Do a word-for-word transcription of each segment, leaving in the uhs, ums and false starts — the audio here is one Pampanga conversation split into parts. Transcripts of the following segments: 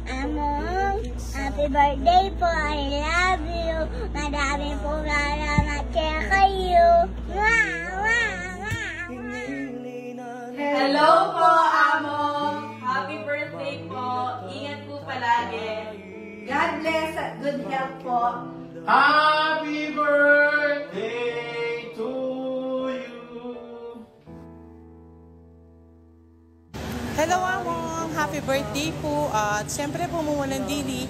Among, happy birthday po. I love you. Madami po salamat kaya kayo. Mwah, mwah, mwah, mwah. Hello po, Among. Happy birthday po. Ingat po palagi. God bless at good health po. Happy birthday to you. Hello, Among. Happy birthday po. At siyempre po, mumunang dili,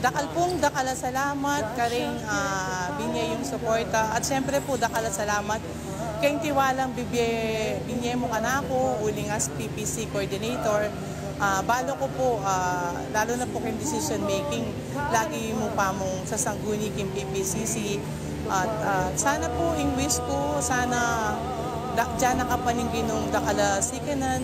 dakal pong dakal a salamat karing, ah, binye yung suporta. At siyempre po, dakal a salamat keng tiwalang bibye, binye mu kanaku, uling as P P C coordinator. Ah, balu ku po, ah, lalu na po keng decision making, lagi mu pa mung sasangguni keng P P C C. At, ah, sana po, ing wish ku, sana da-, dinan na ka pa ning Ginung dakal a sikanan,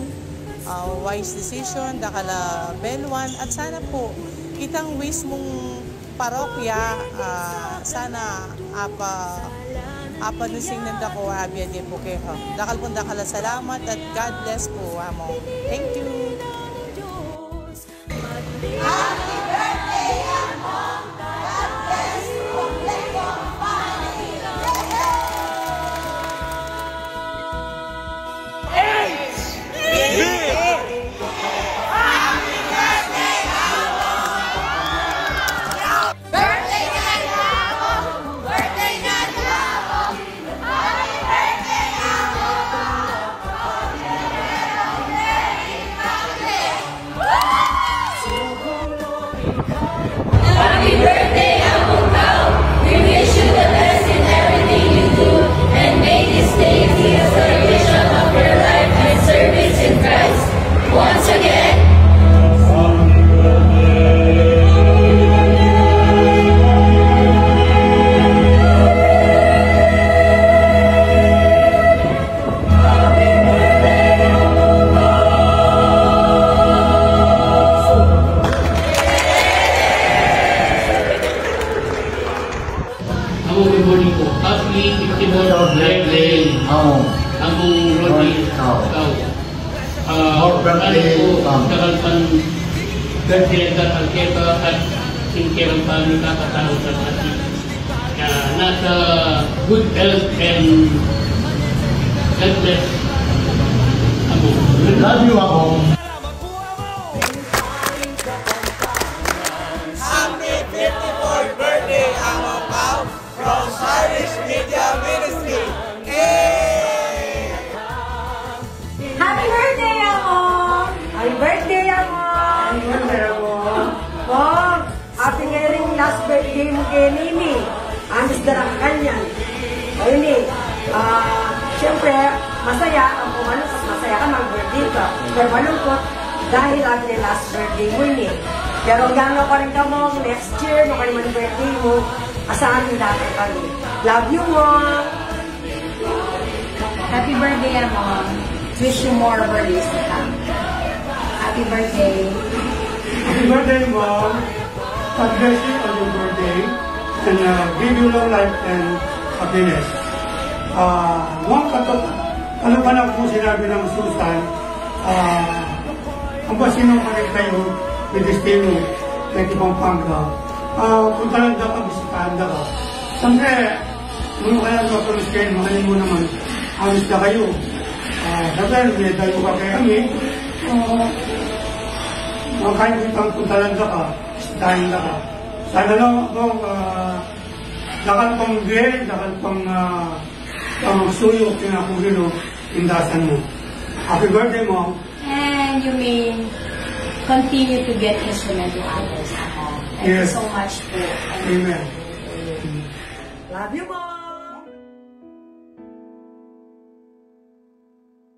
ah, wise decision, dakal a belwan, at sana po, itang wish mung parokya, ah, sana apa, apa nusing nanda ko abia de po keka. Dakal pong dakal a salamat at God bless po, Among. Thank you. Happy birthday, Among Pau. We wish you the best in everything you do, and may this day be a celebration of your life and service in Christ. Once again, Among, good morning po. Happy fifty-fourth birthday. Among. Among Rodi. Rodi Cau. Cau. Ah, more birthday, sana po, Among. Dakal pang birthday, dakal keta at singkiran pa ni kakatao sa atin. Ah, nasa good health and God bless. Among. Love you, Among. Happy fifty-fourth birthday, Among Pau, from Irish Media Ministry. Yay! Happy birthday, Among! Happy birthday, Among! Happy birthday, Among! Among, happy ngeni ing last birthday mu keni. Amis da la kanyan. O ini, ah, siyempre, masaya, ang kung ano, mas masaya ka, mag-birthday ka. Pero malungkot, dahil happy na last birthday mu ini. Pero hanggang ano pa rin ka, Mong, next year, no, kaya man birthday mu, asahan mo dati kami. Love you, Mong! Happy birthday, Among. Wish you more birthdays to come. Happy birthday. Happy birthday, Mom. God bless you on your birthday and, uh, give you long life and happiness. Ah, Mom, kato-, ano pa na po sinabi ng Susan, ah, ang ba sino ka rin kayo, may destino, may Pampanga. Ah, punta lang daw ka, bisitahan daw ka. Siyempre, Nung kaya sa Pariske, makanin mo naman, amis na kayo. Ah, sabi, may dayo ka kay kami. Ah, makain ko itang puntalan ka pa, bisitahin ka pa. Sana lang, Mong, ah, dakal pang biyay, dakal pang, ah, pang suyo, pinakugilo, indasan mo. Happy birthday, Mom. And you may continue to get instrument to others. Thank you so much po. Amen. Love you, Mom!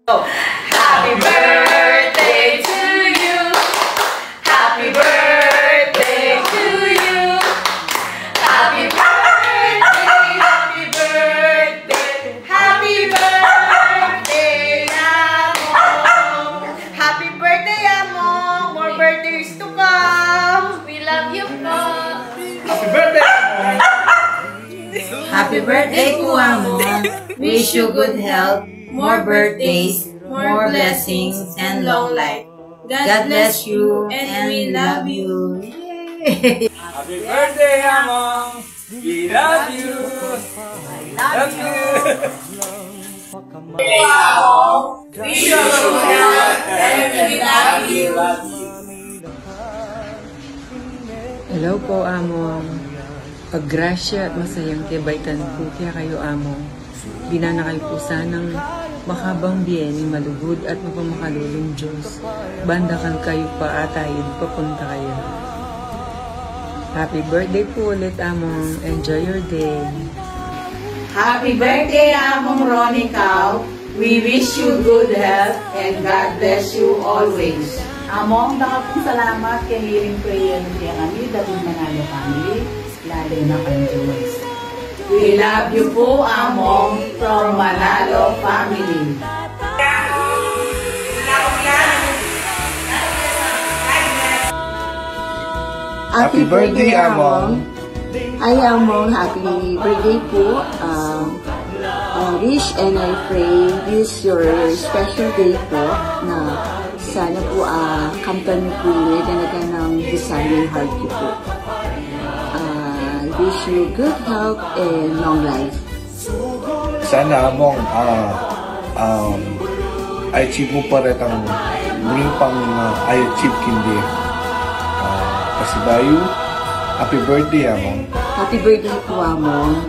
Happy birthday to you. Happy birthday to you. Happy birthday, happy birthday, happy birthday, Among. Happy birthday, Among. More birthdays to come. We love you po. Happy birthday, Among. Happy birthday po, Among. Wish you good health, more birthdays, more blessings and long life. God bless you and we love you. Yay! Happy birthday, Among! We love you! Love you! Wow! We love you! Hello po, Among. Paggrasya at masayang kebaitan po kekayu, Among. Binana kayu po sanang makabang bie ning malugud at mapamakalulung Dios. Bandakal kayu pa at ayud papunta kayu. Happy birthday po ulit, Among. Enjoy your day. Happy birthday, Among Ronnie Cao. We wish you good health and God bless you always. Among, dakal pung salamat keng healing prayer mu kekami, the Good Manalo family, lalu na kang Jules. We love you po, Among, from Manalo family. Happy birthday, Among. Hi, Among. Happy birthday po. Um, uh, wish and I pray this your special day po na sana po, ah, kamtan niyo po ini, talaga ng desire ng heart niyo po. Ah, I wish you good health and long life. Sana, Among, ah, um, i-achieve mu pa retang buri pang, ah, i-achieve kindi. Ah, pasibayu, happy birthday, Among. Happy birthday po, Among.